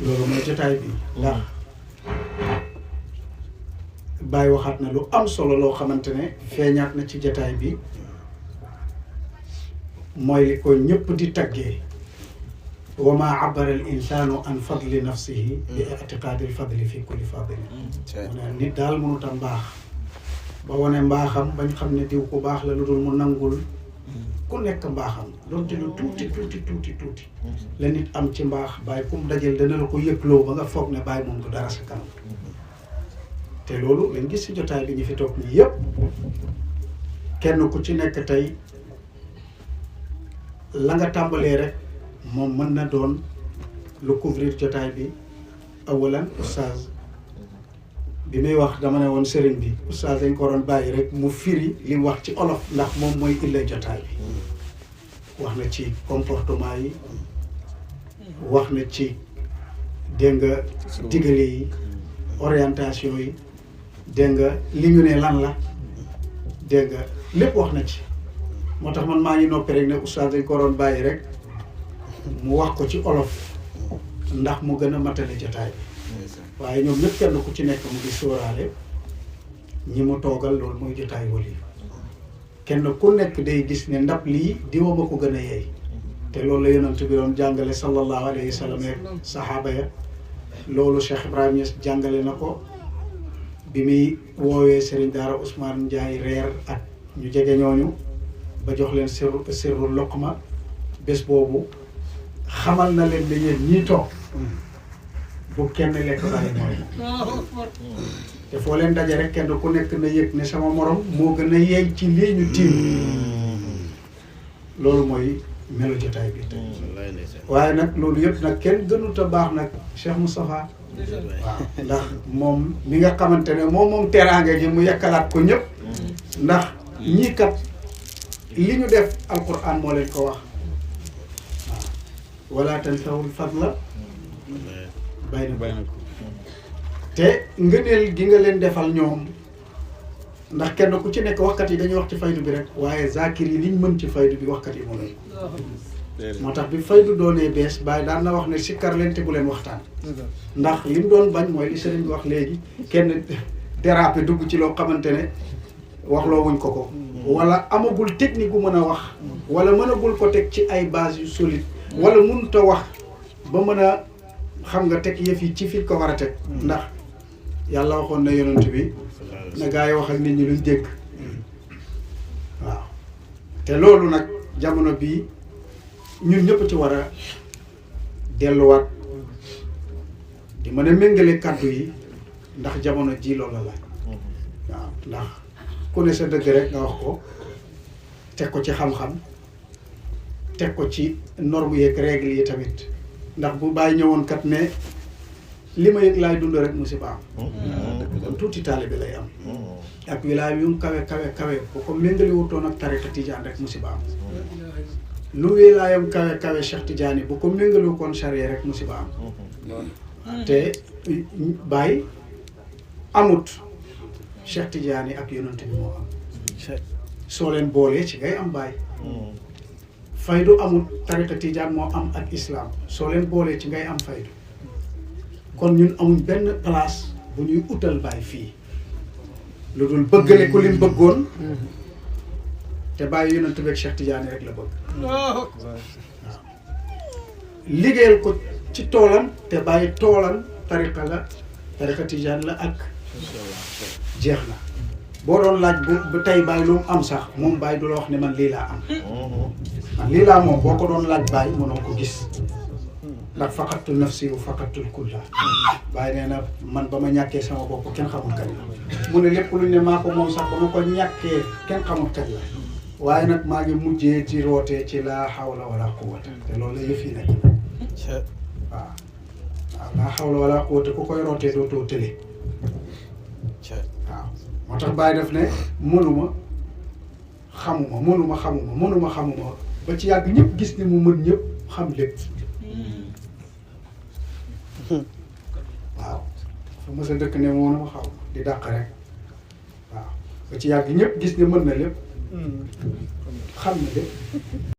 loolu mooy jotaay bi ndax Baye waxaat na lu am solo loo xamante ne feeñaat na ci jotaay bi mooy li ko ñëpp di taggee wa maa abara al insaanu an fadli nafsihi bi i'tiqaadi al fadli fi kulli fadlin mu ne nit daal mënut a mbaax ba wane mbaaxam bañ xam ne diw ku baax la lu dul mu nangul ku nekk mbaaxam doonte lu tuuti la nit am ci mbaax Baye kum dajal dana la ko yëgloo ba nga foog ne Baye moom du dara sa kanam te loolu lañ gis ci jotaay bi ñu fi toog nii yëpp kenn ku ci nekk tey la nga tàmbalee rek moom mën na doon lu couvrir jotaay bi awalan oustaz bi muy wax dama ne woon sëriñ bi oustaz dañ ko doon bàyyi rek mu firi li mu wax ci olof ndax moom mooy illay jotaay bi wax na ci comportement yi wax na ci dégg nga digale yi orientation yi dégg nga li ñu ne lan la dégg nga lépp wax na ci moo tax man maa ngi noppi rek ne oustaz dañ ko doon bàyyi rek mu wax ko ci olof ndax mu gën a matale jotaay bi waaye ñoom ñëpp kenn ku ci nekk mu ngi sóoraale ñi mu toogal loolu mooy jotaay wali kenn ku nekk day gis ne ndab lii diwa ma ko gën a yeey te loolu la yonent bi doon jàngale sallallahu alayhi wa sallam ak saxaaba ya loolu Cheikh Ibrahima Niass jàngale na ko bi muy woowee Serigne Daara Ousmane Ndiaye reer ak ñu jege ñooñu ba jox leen sirru loqma bés boobu xamal na leen ne yéen ñii toog bu kenn lekk bàyyi morom te foo leen daje rek kenn ku nekk na yëg ne sama morom moo gën a yeey ci lii ñu tiim loolu mooy melo jotaay bi tey waaye nag loolu yëpp nag kenn gënut a baax nag Cheikh Moustapha waaw ndax moom mi nga xamante ne moom teraanga ji mu yekkalaat ko ñëpp ndax ñii kat li ñu def alquran moo leen ko wax waaw wala tansawul fadla baynakum te ngëneel gi nga leen defal ñoom ndax kenn ku ci nekk waxkat yi dañuy wax ci faydu bi rek waaye zakir yi liñ mën ci faydu bi waxkat yi moo leen moo tax bi faydu doonee bees Baye daan na wax ne sikkar leen te bu leen waxtaan ndax li mu doon bañ mooy li sëriñ bi wax léegi kenn dérapé dugg ci loo xamante ne waxloo wuñ ko wala amagul technique bu mën a wax wala mënagul ko teg ci ay base yu solide wala mënut a wax ba mën a xam nga teg yëf yi ci fi ko war a teg ndax yàlla waxoon na yonent bi na gaa yi wax ak nit ñi luñ dégg waaw te loolu nag jamono bii ñun ñëpp ci war a delluwaat di mën a méngale kàddu yi ndax jamono ji loolu la waaw ndax ku ne sa dëgg rek nga wax ko teg ko ci xam-xam teg ko ci norme yeeg règle yi tamit ndax bu bàyyi ñëwoon kat ne li ma yëg laay dund rek musiba am kon tuuti taalibe lay am ak wilaay yu kawe bu ko méngale wutoon ak tariqa tijaan rek musiba am lu wilaayam kawe Cheikh Tidiane bu ko méngale wutoon charia rek musiba am te Baye amut Cheikh Tidiane ak yonent bi moo am soo leen boolee ci ngay am Baye faydu amul tariqa tijaan moo am ak islam soo leen boolee ci ngay am faydu kon ñun amuñ benn place bu ñuy utal Baye fii lu dul bëggale ko lim bëggoon te Baye yonent bi ak Cheikh Tidiane rek la bëgg waaw liggéeyal ko ci toolam te Baye toolam tariqa tijaan la ak jeex na boo doon laaj bu tey Baye lu mu am sax moom Baye du la wax ne man lii laa am man lii laa moom boo ko doon laaj Baye mënoo ko gis ndax faqattu nafsi wa faqattul kulla Baye nee na man ba ma ñàkkee sama bopp kenn xamul kañ la mu ne lépp lu ne maa ko moom sax ba ma ko ñàkkee kenn xamul kañ la waaye nag maa ngi mujjee ci rootee ci laa hawla wala quwwata te loolu la yëf yi nekk waaw laa hawla wala quwwata ku koy rootee dootoo tële waaw moo tax Baye def ne mënuma xamuma ba ci yàgg ñëpp gis ni mu mën ñëpp xam lépp waaw fa mos a dëkk ne mënuma xaw di dàq rek waaw ba ci yàgg ñëpp gis ni mën na lépp xam na lépp